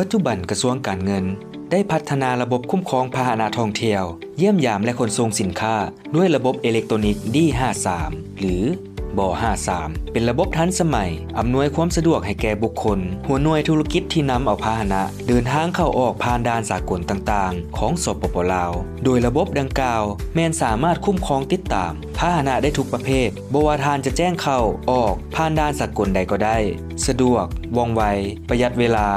ປັດຈຸບັນກະຊວງການເງິນໄດ້ພັດທະນາລະບົບຄຸ້ມຄອງພາຫະນະທ່ອງທ່ຽວ, ຢ້ຽມຢາມ ແລະ ຂົນສົ່ງສິນຄ້າ ດ້ວຍລະບົບເອເລັກໂຕນິກ ດີຫ້າສາມ ຫຼື ບໍຫ້າສາມ ເປັນລະບົບທັນສະໄໝ, ອຳນວຍຄວາມສະດວກໃຫ້ແກ່ບຸກຄົນ, ຫົວໜ່ວຍທຸລະກິດທີ່ນຳເອົາພາຫະນະເດີນທາງເຂົ້າອອກຜ່ານດ່ານສາກົນຕ່າງໆຂອງ ສປປ ລາວ. ໂດຍລະບົບດັ່ງກ່າວແມ່ນສາມາດຄຸ້ມຄອງຕິດຕາມພາຫະນະໄດ້ທຸກປະເພດ, ບໍ່ວ່າທ່ານຈະແຈ້ງເຂົ້າອອກຜ່ານດ່ານສາກົນໃດກໍໄດ້, ສະດວກ, ວ່ອງໄວ, ປະຢັດເວລາ,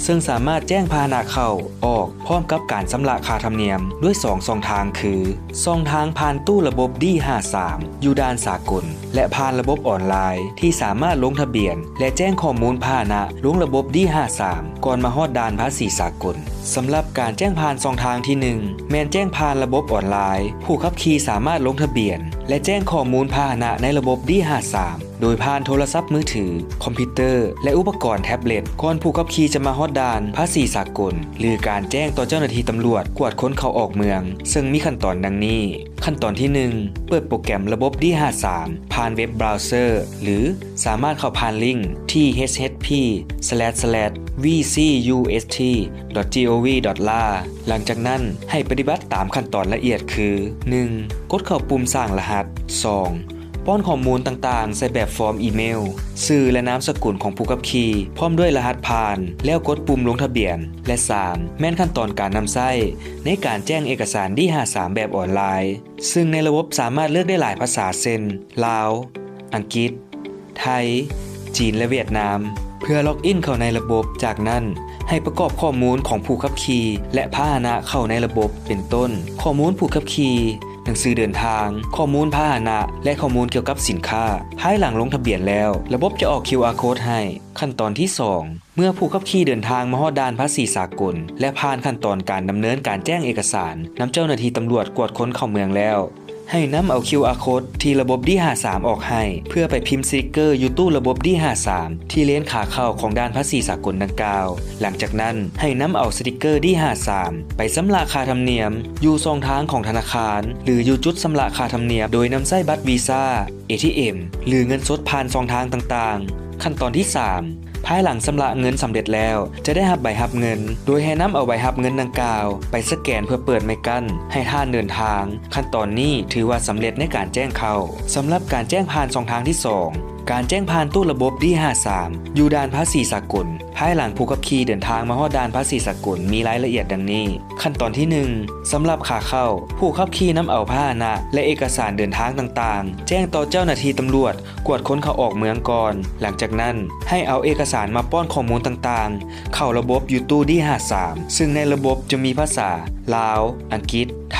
ເຊິ່ງສາມາດແຈ້ງພາຫະນະເຂົ້າອອກ ພ້ອມກັບການຊຳລະຄ່າທຳນຽມດ້ວຍສອງຊ່ອງທາງຄື ຊ່ອງທາງຜ່ານຕູ້ລະບົບ ດີຫ້າສາມ ຢູ່ດ່ານສາກົນ ແລະ ຜ່ານລະບົບອອນລາຍ ທີ່ສາມາດລົງທະບຽນ ແລະ ແຈ້ງຂໍ້ມູນພາຫະນະລົງລະບົບ ດີຫ້າສາມ ກ່ອນມາຮອດດ່ານພາສີສາກົນ. ສຳລັບການແຈ້ງຜ່ານຊ່ອງທາງທີໜຶ່ງ ແມ່ນແຈ້ງຜ່ານລະບົບອອນລາຍ, ຜູ້ຂັບຂີ່ສາມາດລົງທະບຽນ ແລະ ແຈ້ງຂໍ້ມູນພາຫະນະໃນລະບົບ ດີຫ້າສາມ ໂດຍຜ່ານໂທລະສັບມືຖື, ຄອມພິວເຕີ ແລະ ອຸປະກອນແທັບເລັດ ກ່ອນຜູ້ຂັບຂີ່ຈະມາຮອດດ່ານພາສີສາກົນ ຫຼື ການແຈ້ງຕໍ່ເຈົ້າໜ້າທີ່ຕຳຫຼວດກວດຄົນເຂົ້າອອກເມືອງ, ເຊິ່ງມີຂັ້ນຕອນດັ່ງນີ້. ຂັ້ນຕອນທີໜຶ່ງ ເປີດໂປຣແກຣມລະບົບ ດີຫ້າສາມ ຜ່ານເວັບບຣາວເຊີ ຫຼື ສາມາດເຂົ້າຜ່ານລິ້ງ ທີ ເອດສະເອັດ ພີ ສະແລັດ ສະແລັດ ວີ ຊີ ຢູ ເອສ ທີ ດອດ ຈີ ໂອ ວີ ດອດ ລາ. ຫຼັງຈາກນັ້ນ ໃຫ້ປະຕິບັດຕາມຂັ້ນຕອນລະອຽດຄື ໜຶ່ງ ກົດເຂົ້າປຸ່ມສ້າງລະຫັດ, ສອງ ປ້ອນຂໍ້ມູນຕ່າງໆໃສ່ແບບຟອມອີເມວ, ຊື່ ແລະ ນາມສະກຸນຂອງຜູ້ຂັບຂີ່ ພ້ອມດ້ວຍລະຫັດຜ່ານ, ແລ້ວກົດປຸ່ມລົງທະບຽນ ແລະ ສາມ ແມ່ນຂັ້ນຕອນການນຳໃຊ້ໃນການແຈ້ງເອກະສານ ດີຫ້າສາມ ແບບອອນລາຍ, ເຊິ່ງໃນລະບົບສາມາດເລືອກໄດ້ຫຼາຍພາສາ ເຊັ່ນ ລາວ, ອັງກິດ, ໄທ, ຈີນ ແລະ ຫວຽດນາມ ເພື່ອລັອກອິນເຂົ້າໃນລະບົບ. ຈາກນັ້ນ ໃຫ້ປະກອບຂໍ້ມູນຂອງຜູ້ຂັບຂີ່ ແລະ ພາຫະນະເຂົ້າໃນລະບົບ ເປັນຕົ້ນ ຂໍ້ມູນຜູ້ຂັບຂີ່, ໜັງສືເດີນທາງ, ຂໍ້ມູນພາຫະນະ ແລະ ຂໍ້ມູນກ່ຽວກັບສິນຄ້າ. ພາຍຫຼັງລົງທະບຽນແລ້ວ, ລະບົບຈະອອກຄິວອາໂຄດໃຫ້. ຂັ້ນຕອນທີສອງ ເມື່ອຜູ້ຂັບຂີ່ເດີນທາງມາຮອດດ່ານພາສີສາກົນ ແລະ ຜ່ານຂັ້ນຕອນການດຳເນີນການແຈ້ງເອກະສານນຳເຈົ້າໜ້າທີ່ຕຳຫຼວດກວດຄົນເຂົ້າເມືອງແລ້ວ, ໃຫ້ນຳເອົາຄິວອາໂຄດທີ່ລະບົບ ດີຫ້າສາມ ອອກໃຫ້ ເພື່ອໄປພິມສະຕິກເກີຢູ່ຕູ້ລະບົບ ດີຫ້າສາມ ທີ່ເລນຂາເຂົ້າຂອງດ່ານພາສີສາກົນດັ່ງກ່າວ. ຫຼັງຈາກນັ້ນ ໃຫ້ນຳເອົາສະຕິກເກີ ດີຫ້າສາມ ໄປຊຳລະຄ່າທຳນຽມຢູ່ຊ່ອງທາງຂອງທະນາຄານ ຫຼື ຢູ່ຈຸດຊຳລະຄ່າທຳນຽມ ໂດຍນຳໃຊ້ບັດວີຊາ, ເອທີເອັມ ຫຼື ເງິນສົດຜ່ານຊ່ອງທາງຕ່າງໆ. ຂັ້ນຕອນທີສາມ ພາຍຫຼັງຊຳລະເງິນສຳເລັດແລ້ວ ຈະໄດ້ຮັບໃບຮັບເງິນ, ໂດຍໃຫ້ນຳເອົາໃບຮັບເງິນດັ່ງກ່າວໄປສະແກນເພື່ອເປີດໄມ້ກັ້ນໃຫ້ທ່ານເດີນທາງ. ຂັ້ນຕອນນີ້ຖືວ່າສຳເລັດໃນການແຈ້ງເຂົ້າ. ສຳລັບການແຈ້ງຜ່ານຊ່ອງທາງທີສອງ ການແຈ້ງຜ່ານຕູ້ລະບົບ ດີຫ້າສາມ ຢູ່ດ່ານພາສີສາກົນ ພາຍຫຼັງຜູ້ຂັບຂີ່ເດີນທາງມາຮອດດ່ານພາສີສາກົນ ມີລາຍລະອຽດດັ່ງນີ້. ຂັ້ນຕອນທີໜຶ່ງ ສຳລັບຂາເຂົ້າ, ຜູ້ຂັບຂີ່ນຳເອົາພາຫະນະ ແລະ ເອກະສານເດີນທາງຕ່າງໆ ແຈ້ງຕໍ່ເຈົ້າໜ້າທີ່ຕຳຫຼວດ ກວດຄົນເຂົ້າອອກເມືອງກ່ອນ. ຫຼັງຈາກນັ້ນ ໃຫ້ເອົາເອກະສານມາປ້ອນຂໍ້ມູນຕ່າງໆ ເຂົ້າລະບົບຢູ່ຕູ້ ດີຫ້າສາມ ເຊິ່ງໃນລະບົບຈະມີພາສາລາວ, ອັງກິດ, ໄທ,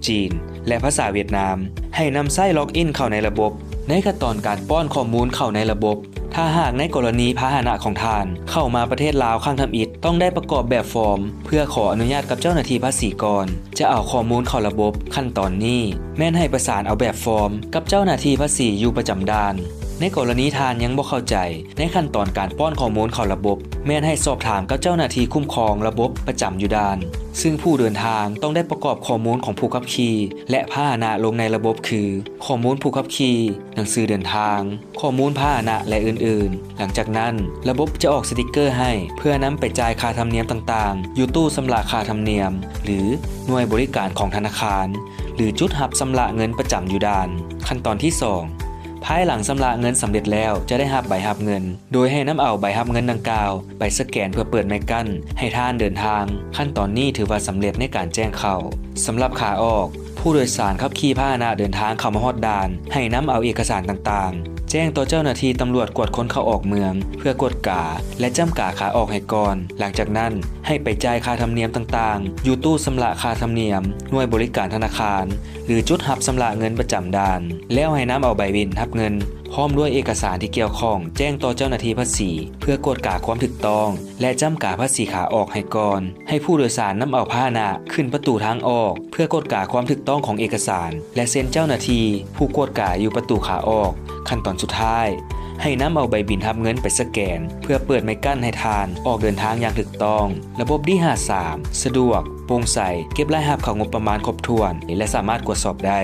ຈີນ ແລະ ພາສາຫວຽດນາມ. ໃຫ້ນຳໃຊ້ລັອກອິນເຂົ້າໃນລະບົບ. ໃນຂັ້ນຕອນການປ້ອນຂໍ້ມູນເຂົ້າໃນລະບົບ, ຖ້າຫາກໃນກໍລະນີພາຫະນະຂອງທ່ານເຂົ້າມາປະເທດລາວຄັ້ງທຳອິດ, ຕ້ອງໄດ້ປະກອບແບບຟອມເພື່ອຂໍອະນຸຍາດກັບເຈົ້າໜ້າທີ່ພາສີກ່ອນ ຈະເອົາຂໍ້ມູນເຂົ້າລະບົບ. ຂັ້ນຕອນນີ້ແມ່ນໃຫ້ປະສານເອົາແບບຟອມກັບເຈົ້າໜ້າທີ່ພາສີຢູ່ປະຈຳດ່ານ. ໃນກໍລະນີທ່ານຍັງບໍ່ເຂົ້າໃຈໃນຂັ້ນຕອນການປ້ອນຂໍ້ມູນເຂົ້າລະບົບ, ແມ່ນໃຫ້ສອບຖາມກັບເຈົ້າໜ້າທີ່ຄຸ້ມຄອງລະບົບປະຈຳຢູ່ດ່ານ, ເຊິ່ງຜູ້ເດີນທາງຕ້ອງໄດ້ປະກອບຂໍ້ມູນຂອງຜູ້ຂັບຂີ່ ແລະ ພາຫະນະລົງໃນລະບົບຄື ຂໍ້ມູນຜູ້ຂັບຂີ່, ໜັງສືເດີນທາງ, ຂໍ້ມູນພາຫະນະ ແລະ ອື່ນໆ. ຫຼັງຈາກນັ້ນ, ລະບົບຈະອອກສະຕິກເກີໃຫ້ ເພື່ອນຳໄປຈ່າຍຄ່າທຳນຽມຕ່າງໆ ຢູ່ຕູ້ຊຳລະຄ່າທຳນຽມ ຫຼື ໜ່ວຍບໍລິການຂອງທະນາຄານ ຫຼື ຈຸດຮັບຊຳລະເງິນປະຈຳຢູ່ດ່ານ. ຂັ້ນຕອນທີສອງ, ພາຍຫຼັງຊຳລະເງິນສຳເລັດແລ້ວ ຈະໄດ້ຮັບໃບຮັບເງິນ, ໂດຍໃຫ້ນຳເອົາໃບຮັບເງິນດັ່ງກ່າວໄປສະແກນເພື່ອເປີດໄມ້ກັ້ນໃຫ້ທ່ານເດີນທາງ. ຂັ້ນຕອນນີ້ຖືວ່າສຳເລັດໃນການແຈ້ງເຂົ້າ. ສຳລັບຂາອອກ, ຜູ້ໂດຍສານຂັບຂີ່ພາຫະນະເດີນທາງເຂົ້າມາຮອດດ່ານ, ໃຫ້ນຳເອົາເອກະສານຕ່າງໆ ແຈ້ງຕໍ່ເຈົ້າໜ້າທີ່ຕຳຫຼວດກວດຄົນເຂົ້າອອກເມືອງ ເພື່ອກວດກາ ແລະ ຈ້ຳກາຂາອອກໃຫ້ກ່ອນ. ຫຼັງຈາກນັ້ນ, ໃຫ້ໄປຈ່າຍຄ່າທຳນຽມຕ່າງໆ ຢູ່ຕູ້ຊຳລະຄ່າທຳນຽມ, ໜ່ວຍບໍລິການທະນາຄານ ຫຼື ຈຸດຮັບຊຳລະເງິນປະຈຳດ່ານ, ແລ້ວໃຫ້ນຳເອົາໃບບິນຮັບເງິນ ພ້ອມດ້ວຍເອກະສານທີ່ກ່ຽວຂ້ອງ ແຈ້ງຕໍ່ເຈົ້າໜ້າທີ່ພາສີ ເພື່ອກວດກາຄວາມຖືກຕ້ອງ ແລະ ຈ້ຳກາພາສີຂາອອກໃຫ້ກ່ອນ. ໃຫ້ຜູ້ໂດຍສານນຳເອົາພາຫະນະຂຶ້ນປະຕູທາງອອກ ເພື່ອກວດກາຄວາມຖືກຕ້ອງຂອງເອກະສານ ແລະ ເຊັນເຈົ້າໜ້າທີ່ຜູ້ກວດກາຢູ່ປະຕູຂາອອກ. ຂັ້ນຕອນສຸດທ້າຍ, ໃຫ້ນຳເອົາໃບບິນຮັບເງິນໄປສະແກນ ເພື່ອເປີດໄມ້ກັ້ນໃຫ້ທ່ານອອກເດີນທາງຢ່າງຖືກຕ້ອງ. ລະບົບ ດີ ຫ້າ ສາມ ສະດວກ, ໂປ່ງໃສ, ເກັບລາຍຮັບເຂົ້າງົບປະມານຄົບຖ້ວນ ແລະ ສາມາດກວດສອບໄດ້.